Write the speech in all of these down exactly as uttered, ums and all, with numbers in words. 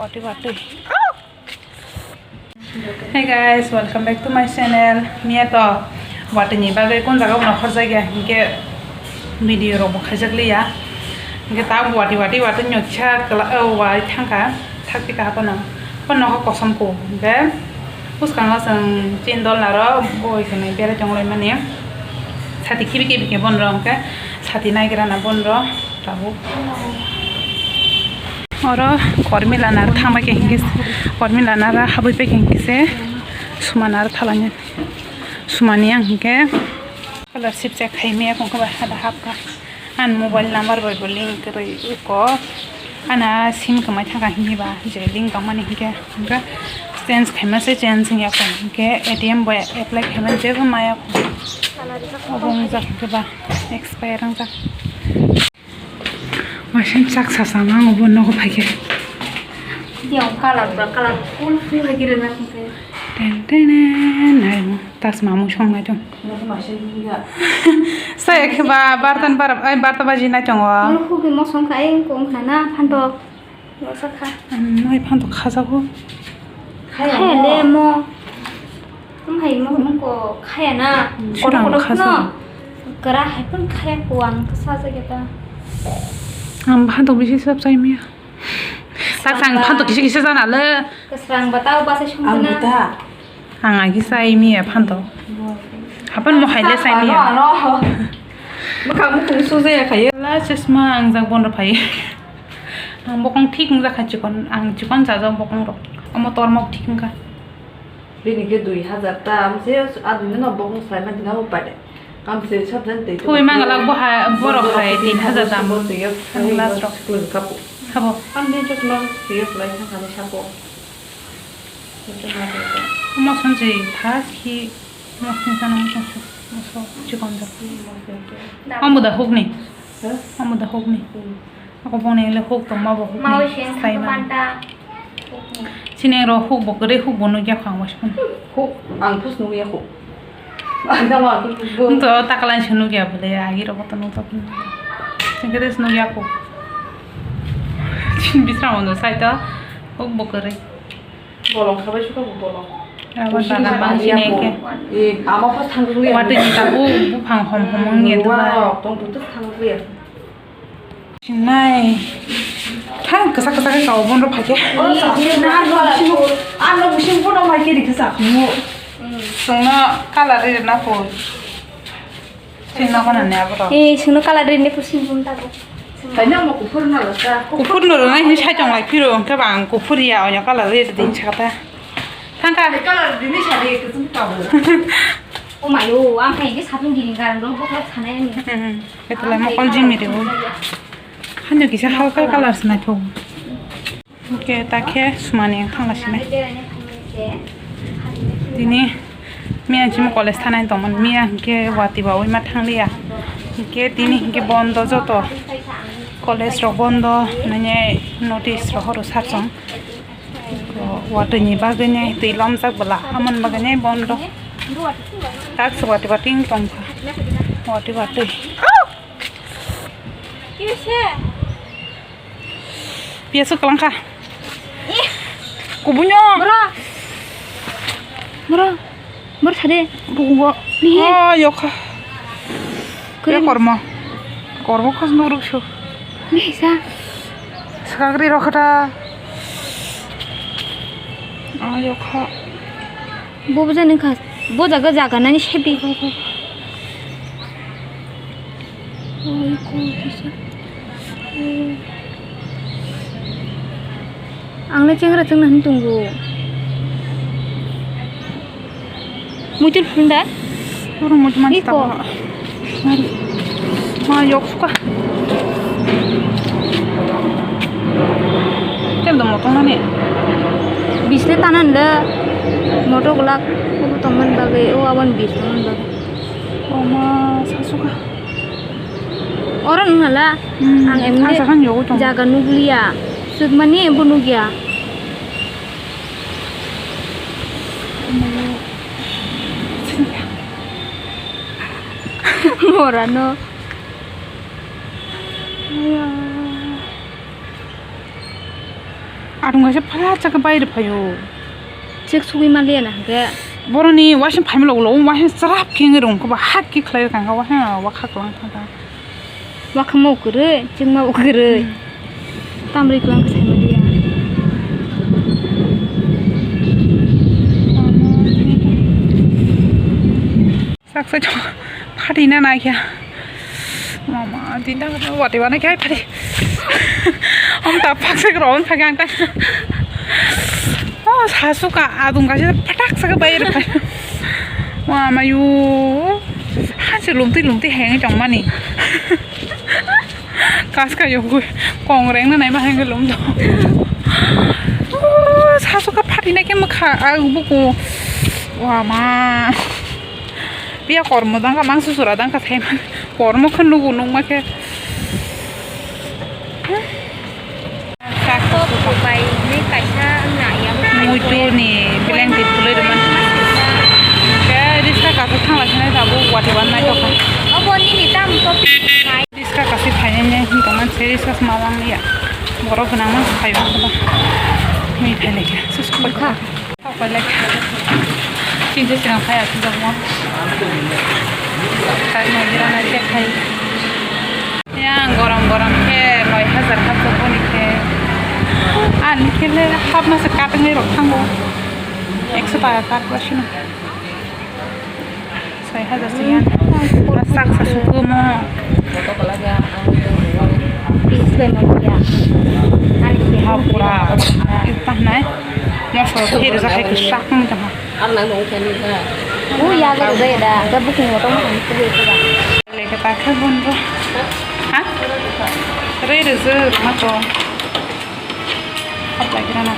Watwi watwi. Hey guys, welcome back to my channel. Miya to watwi ni bagwi kun jaga uno horjak ya, hinkhe video rok bo khaijak liya. Hinkhe ta watwi watwi watwi no kisa kla-, o wai thangkha, thak pika hapano. Hapano nogo kosom ko, hinkhe bwskango chwng chini dol naro boi khwnwi berai tonglaimani. Sati khibi khibi khe bonro hinkhe sati naigra na bonro. Tabuk. Oro Kormila naro thangbai khe hinkhe, Kormila naro habwi pai khe hinkhe se Suma naro thalani. Sumani ang hinkhe scholarship check khaimaya kongkha bai hada hapkha. Ani mobile number bai bo link kwrwi uko. Ana sim kwmai thangkha hinkhe ba je link tongmani hinkhe, hinkhe change khaima se change wngya kho hinkhe A T M bai apply khaima jebo maya kho. Obo wngjak hinkhe ba expire wngjak. Waisa chak sasa ma ang bo nogo phaikhe. Yang kalar ba kalar full full lagi rena kungke. Ten ten nai mo tas mamu song nai tong. Nai ma se hinga. Saya khe ba bartan bar ai barta baji nai tongo. Mo hugi mo song kha ai ko khna na phantok. Mo sa kha. Noi phantok khajago. Khaya le mo. Wng hai mo wng ko khaya na. Hmm, kotor surang kotor khasa. No. Kara hai pun khaya ko ang kasa jaga ta. Ang phantok bisi sab chai miya. Sak sang phantok kisa kisa jana le. Kasrang ba tao ba sai sung na. Ang agi chai miya phantok. Hapan mo hai le chai miya. Ano, ano. Mokang mukung sujaya khaye. La chesma ang jak bon rw phai. Ang bokong thik wng jak kha chikon, ang chikon chajak bokong rok. Omo tormok thik wng kha. Bini khe dui hajar ta, amse adini no bokong sai ma dina upai de. Amse sabjan tei. Thui mangalak bo hai, borok hai tin hajar dam. Sunglass rok. School kapu. Habo. Amse chosma twi lai thang kani sako. Omo sonsi thas khi, omo sonsi sana omo sonsi, omo so chikon jak. Omo da hukni. Omo da hukni. Ako boni le huk tongma bo huk ni. Mawi sing sai ma. Panta. Sini ro huk bo kwrwi huk bo nugya kho ang waisa phano. Huk ang phus nugya huk. Ang tamo ang phus bo. Nung to takalani se nugya bole agi ro boto nung to. Sing khe nugya huk. Sini bisra mondo sai to huk bo kwrwi. Bolong khabai suka bo bolong. Abo dalam bang sini ke. Eh, ama pas thang nugya. Wati ni tabu buphang hom hom nge duba. Tong tu thang nugya. Sinai. Thang kasa kasa khe kao bono phaikhe. Oro sa, ano bising, ano bising bono mai khe rikhe sa khumu. Sungno colour ri na pho. Singno kono ne abro. Eh, sungno colour ri ne pho sing bun ta bo. Kaina mo kuphur na lasa. Kuphur no rwnai hi sai tong lai phiro, hwnkhe ba ang kuphur ya, onya colour ri din sakata. Thangka. Colour ri ni sari ke sung ta bo. O mayo, ang khai ke sapung giring garang dong, boklok sanai ani. Hmm. Betulai mokol jimiri bo. Hano kisa halka colour se naithok. Hwnkhe ta khe sumani ang thangla sinai. Tini miya jimo college thanai tongmani, miya hwnkhe wati bawi ma thangliya. Hwnkhe tini hwnkhe bondo joto. College rok bondo, nini notice rok horo sarchong. Watwi ni bagwi ni twi lomjak bwla, amoni bagwi ni bondo. Tak se watwi watwi wng tongkha. Watwi watwi. Piyasu kwlangkha. Kubunyo. Bro. Bro. Bor sade. Bugo. Ni. Ah, yokha. Kuri. Ya kormo. Kormo khas nuruk su. Ni sa. Sagri rokhata. Ah, yokha. Bo bujani kha. Bo jaga jaga nani sebi. Ang le chengra chwngna hin tongo. Muitul phunda? Oro muitul mansi iko. Tabuk. Mari. Ma yok suka. Tem do motong nani. Bisle tanan le motor glak obo tongmani bagwi o aboni bis tongmani bagwi. O ma sa suka. Oro nung hala. Hmm, ang emne ang sakhan yogo tong. Jaga nugliya. Sudmani bo nugya. Morano. Atung kaisa phalak chakhe baire phaio. Chek sugui manliya na hwnkhe. Boroni waising phaima logo logo waising chwrap khe wngwi rwngkhe ba hak khe khlai rwkha hwnkhe waising wa khaklang thangkha. Wakhama kwrwi, chwngma kwrwi. Hmm. Tamrwi kwlang khe saimaliya. Saksa chok phatina naikha. Mama, dinda kata wati wana kya phati. Om ta paksa kro om phagi angta. Oh, sasu ka adung ka sih patak saka bayar ka. Mama yu. Hasil lumti lumti heng chong mani. Kaska yogwi kongreng na naima hengke lum do. Oh, sasu ka phatina khe mokha, ah, buku. Wa ma. Pia kormo dangka mang susura dangka thai man. Kormo khan nugu nung ma khe. Kok kubai ni kaisa na ya. Muitu ni beleng di pulai deman. Ke riska kasu thangla sinai tabu wati wan nai tokha. Obo nini tam topic nai. Riska kasi phainai ne hinta man se riska sma wang ya. Borok gwnang man phai wang ba. Mui phai lai kha. Sus khoi kha. Khoi lai kha. Chinta sinang phai asuk jang mo. Khai no gira na che khai. Yang gorom gorom khe noi hajar kha choboni khe. Ani khe le hap masa katwngwi rok thango. Ekso taka kat ba sino. Soi hajar se yan. Sak sa suku mo. Pis bai mo ya. Ani se ha pura. Itah nai. Moso thir ja hai sak mo jama. Ang nang nong kani ha. U ya ga bai da. Ga bukung mo to mo han ku bai ka. Le ka ta kha bon ro. Ha? Re re je ma to. Hap lai kira na.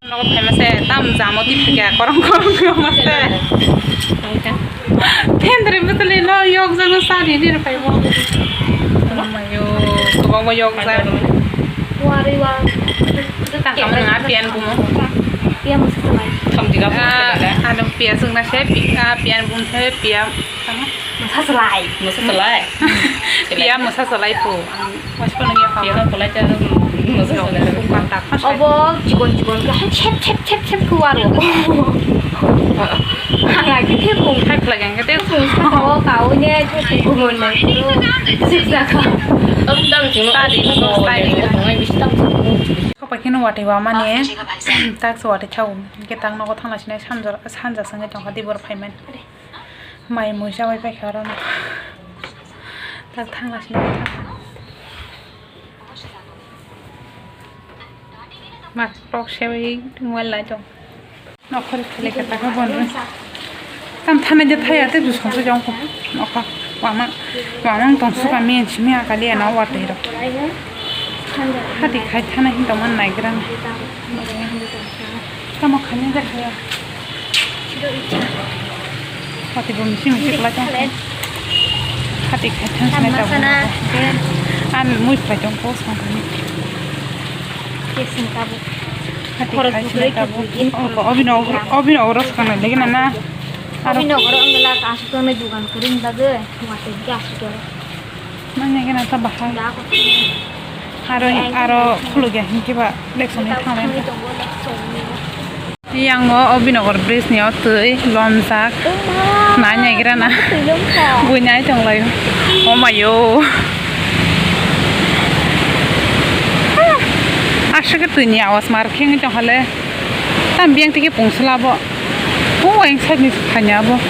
Nogo phaima se tam jamo tip thikya korong korong khe ma se. Thendri bwtwlwi no yok jano sari ni rw phaibo. Mayo, kwbangma yok jak. Warwi wa. Tang kamo nang apian bumo. Piya musa salai. Thamdi ga bumo. Ah, anu piya sungna se pi-, ah, pian bum se piya. Musa salai. Musa salai. Piya musa salai po. Ang mas ko nang ya. Piya ko salai cha musa salai. Obo chikon chikon ke hai chep chep chep chep ko waro. Ang lagi ke bung. Hai phlai gang ke te. Bung sa ko ka o ne ke bung ne. Sik sa ka. Om dam chimo. Sadi ko sadi. Ko pa kino wati wa mane. Tak so wati chau. Ke tang no ko thang la sinai sanja sanja sange tong hadi bor phaiman. Mai mui chabai paikha aro no. Tak thangla sini. Ma tok sewi mobile lai tong. Nokhor khele kata ka bon. Tam thana je thaya te du song jong ko. Nokha wama wama tong suka mi en simi akali ana wate ro. Hadi khai thana hin tong man nai gran. Tamo khani ja khaya. Pati bo misi misi kla chang. Pati khai thang sana ta. An mui phai tong ko sang khani. Kesin kabu. Pati khai sana ta bo. Obino obino oros kana legi na na. Obino oro angela kasu tong dugan kuring dage. Mate gas ko. Manya kena ta bahai. Aro, aro khulugya hinkhe ba election ni thanglai. Yang o Obinogor bridge ni o twi lomjak. Nai naigra na. Bui nai tonglaio. O mayo. Aswk twi ni awas mar khengwi tongkhale. Tam biyang tike pungsla bo. O ang side ni thanya bo.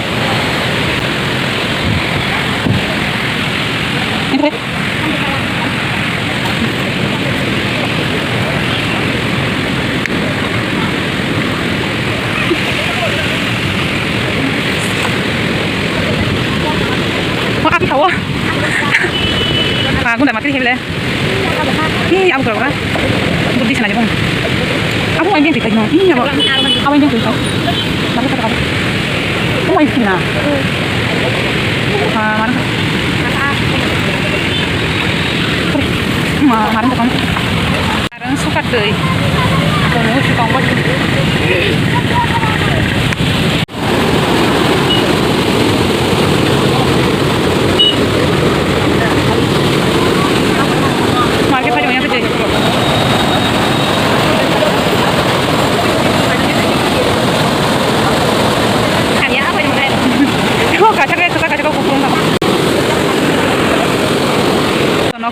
Wa, aku tahu. Aku ndak mati hebele. Hi, abu kura kura. Budi sana jepung. Abu aing yang tikai no. Hi, abu. Abu aing yang tikai. Baru kata abu. Abu aing sini na. Ah, mana? Ma, mana tu kamu? Arang suka deh. Kamu suka apa?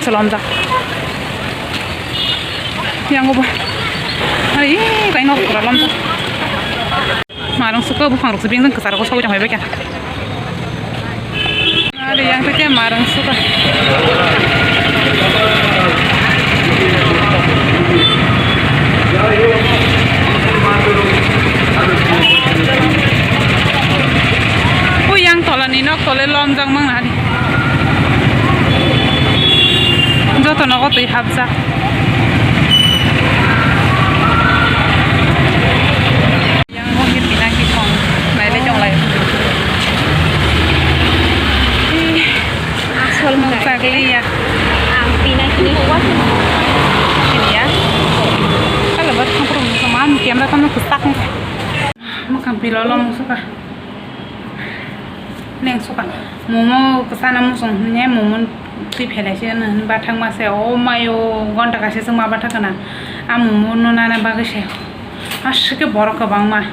Salomjak. Yang bo. Hai, kaino pura lomjak. Marang suka buphang rok sebing jang kesar ko sawi jang hai beka. Ada yang pakai marang suka. Oh, yang tola ni nok tole lomjak mang nani. Joto nogo twi hapjak. Yang bo khe pinaki song nailai tonglai. Asol nukjakliya. Ang pinaki. Siniya. Kala ba thangpro mukha man camera tamo kwchak wngkha. Mwkhang pilolo mungsuka. Neng suka. Momo kwchana muchung hwnye momo twi phelaise hwnwi bathang mase o mayo gonta kaisa chwngma bathang kana. A momo no nana bagwi se. Aswk khe borok kwbangma.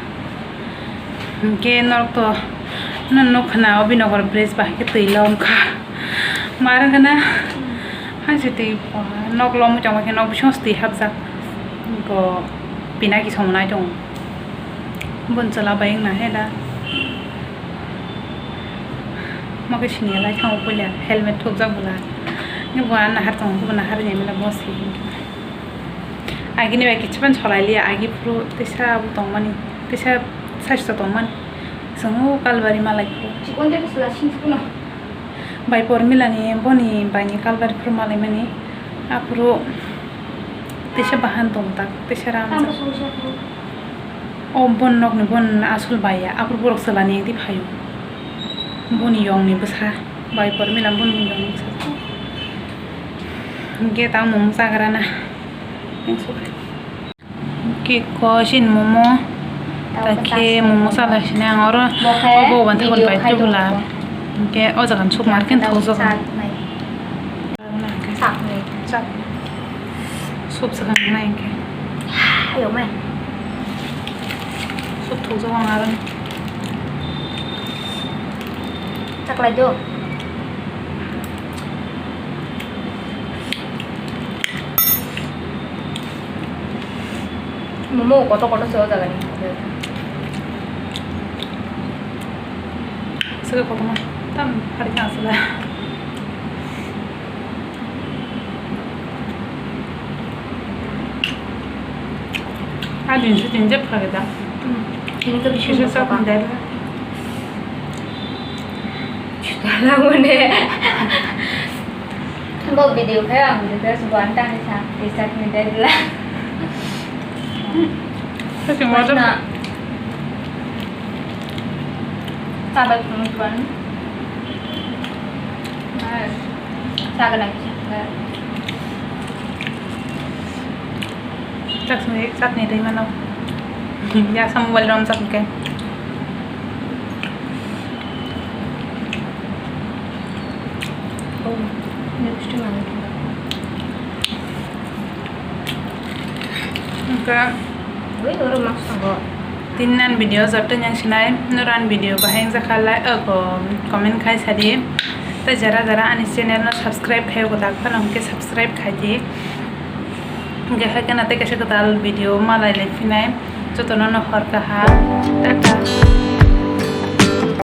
Hwnkhe norok to no nuk khna Obinogor bridge bahai khe twi lom kha. Mar wngkha na? Hai se twi nok lomwi tongma khe nok bisingo se twi hapjak. Bo pinaki song nai tongo. Bun chwla bai wngna he da. Mo khe siniya lai thango puila helmet thupjak bwla. Ni bo nahar tongo, bo nahar ni mela bo si. Agini bai kichpan solai liya, agi phuru tesa bo tongmani, tesa saisto tongmani. Chwng o kalbari malai phuru. Chikon de bwsla sing chikon no. Bai Pormilani boni baini kalbari phuru malaimani. Aphuru tesa bahan tong tak, tesa ram. Tamo songsa phuru. O bon nokni bon asol baiya, aphuru borok chwlani engti phaio. Boni yongni bwsa, bai Pormila boni yongni bwsa. Hwnkhe tamo mung chagrana. Kiko sin momo, takhe momo chala sini ang oro obo uban thakon pai tubula. Hwnkhe o jaga ni suk market thokjak. Sak nai. Sak nai. Sak. Soup swkang nai hwnkhe. Ayo mai. Soup thokjak ang aro. Chaklai do. Momo kotor kotor se o jaga ni. Saka kotorma tam hari ka asla. Adin se tinjak phageda. Ini ke bisu Kisa buka, sak Pak. Mandai. Sudah lah, mana? Bo video khe ang video khe subo ani tangni sa, research ni dai bwla. Kasi water. Bwsna. Sabai phunuk ban. Nice. Saga nang kisa. Chutney, chutney tei mano. Ya, sa mobile rom chak ke. Oh, next time ang. Oke. Wih, orang masuk kok. Tin nan video joto yang sinai, nuran video bahai yang jakha like, eh, ko-, comment khai sadi. Tei jara jara ani channel no subscribe khai ko dak phano ke subscribe khai di. Hingke hai kheno tei kaisa kwtal video malai lai phinai. Jotono no hor kaham. Tata.